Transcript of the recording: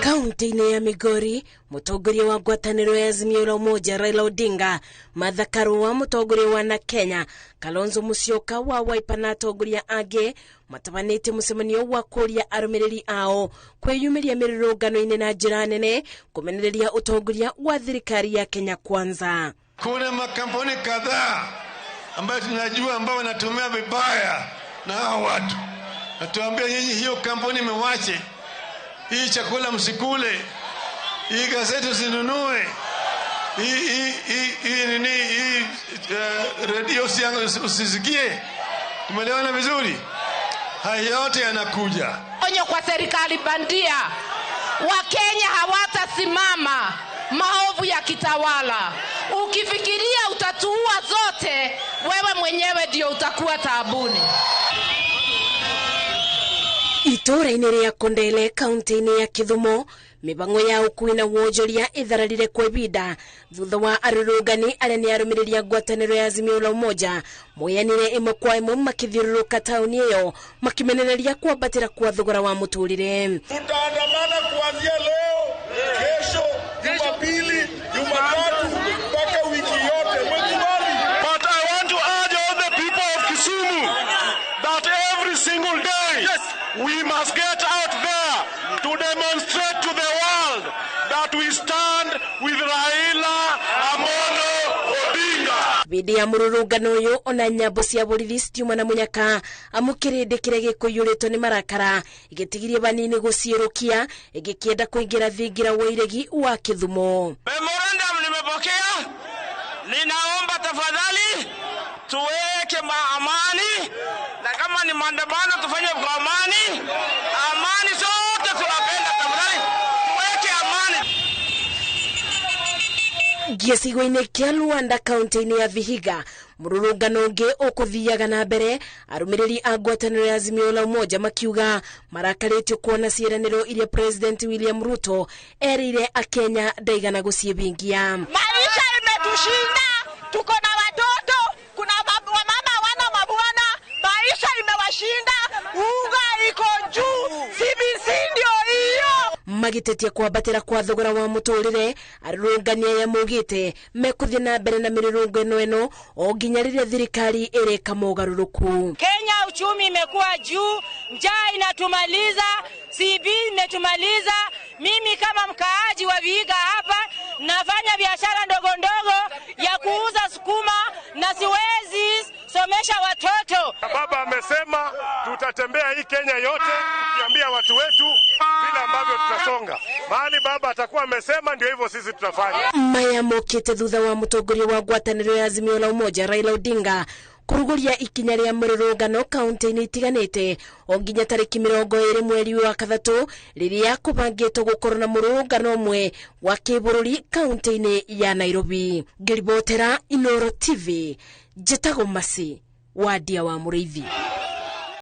Kaunti-inĩ ya Migori, mũtongoria wa ngwatanĩro ya Azimio la Umoja Raila Odinga, Martha Karua, mũtongoria wa na Kenya, Kalonzo Musyoka wa Wiper na atongoria angĩ matabanĩtie mũcemanio wa kũria arũmĩrĩri ao kwĩyumĩria mĩrũrũngano-inĩ na njĩra nene kũmenereria ũtongoria wa thirikari ya Kenya Kwanza. Kuna makampuni kadhaa ambayo tunajua ambao wanatumia vibaya na hao watu, natuambia nyinyi, hiyo kampuni mwache, hii chakula msikule, hii gazeti usinunue, hii nini hii redio usisikie. Tumeelewana vizuri? Haya yote yanakuja. Onyo kwa serikali bandia, Wakenya hawatasimama maovu ya kitawala. Ukifikiria utatuua zote, wewe mwenyewe ndio utakuwa taabuni. Itũũra-inĩ rĩa Kondele kaunti-inĩ ya Kĩthumo, mĩbango ya ũkui na wonjoria ĩthararire kwa ibinda thutha wa arũrũngani arĩa nĩ arũmĩrĩri a ngwatanĩro ya Azimio la Umoja moyanire ĩmwe kwa ĩmwe makĩthiũrũrũka taũni ĩyo makĩmenereria kwambatĩra kwa thogora wa mũtũrĩre. Tutaandamana kuanzia leo, kesho, Jumapili, Jumatatu mpaka wiki yote. Mmekubali? But I want to urge all the people of Kisumu that every single day we must get out there to demonstrate to the world that we stand with Raila Amolo Odinga. Hĩndĩ ya mũrũrũngano ũyũ ona nyambo cia borithi citiuma na mũnyaka amu kĩrĩndĩ kĩrĩa gĩkũiyũrĩtwo nĩ marakara gĩtigirie banini gũciĩrũkia gĩkĩenda kũingĩra thingira wa iregi wa Kĩthumo. Memorandum nimepokea, ninaomba tafadhali tuweke amani, na kama ni maandamano tufanye kwa amani. Amani sote tunapenda, tafadhali tuweke amani. Gĩcigo-inĩ kĩa Luanda kaunti-inĩ ya Vihiga, mũrũrũngano ũngĩ ũkũthiaga na mbere, arũmĩrĩri a ngwatanĩro ya Azimio la Umoja makiuga marakarĩtio kuona ciĩranĩro iria President William Ruto erĩire Akenya ndaigana gũciĩhingia. Maisha imetushinda, tuko na watoto, kuna wamama hawana mabwana, maisha imewashinda, unga iko juu, CBC ndio hiyo. Magĩtetia kwambatĩra kwa thogora wa mũtũrĩre, arũrũngani aya maugĩte mekũthiĩ na mbere na mĩrũrũngo ĩno ĩno o nginya rĩrĩa thirikari ĩrĩka mogarũrũku. Kenya uchumi imekuwa juu, njaa inatumaliza, CB imetumaliza. Mimi kama mkaaji wa Vihiga hapa nafanya biashara ndogo ndogo ya kuuza sukuma na siwezi somesha watoto. Baba amesema tutatembea hii Kenya yote tukiambia watu wetu vile ambavyo tutasonga. Mahali baba atakuwa amesema ndio hivyo sisi tutafanya. Maya mokĩte thutha wa mũtongoria wa ngwatanĩro ya Azimio la Umoja Raila Odinga kũrugũria ikinya rĩa mũrũrũngano kaunti-inĩ itiganĩte o nginya tarĩki 20 mweri wa 3 rĩrĩa kũbangĩtwo gũkorwo na mũrũrũngano ũmwe wa kĩbũrũri kaunti-inĩ ya Nairobi. Ngĩribotera Inooro TV, njĩtagwo Masi Wadia wa Mũrĩithi.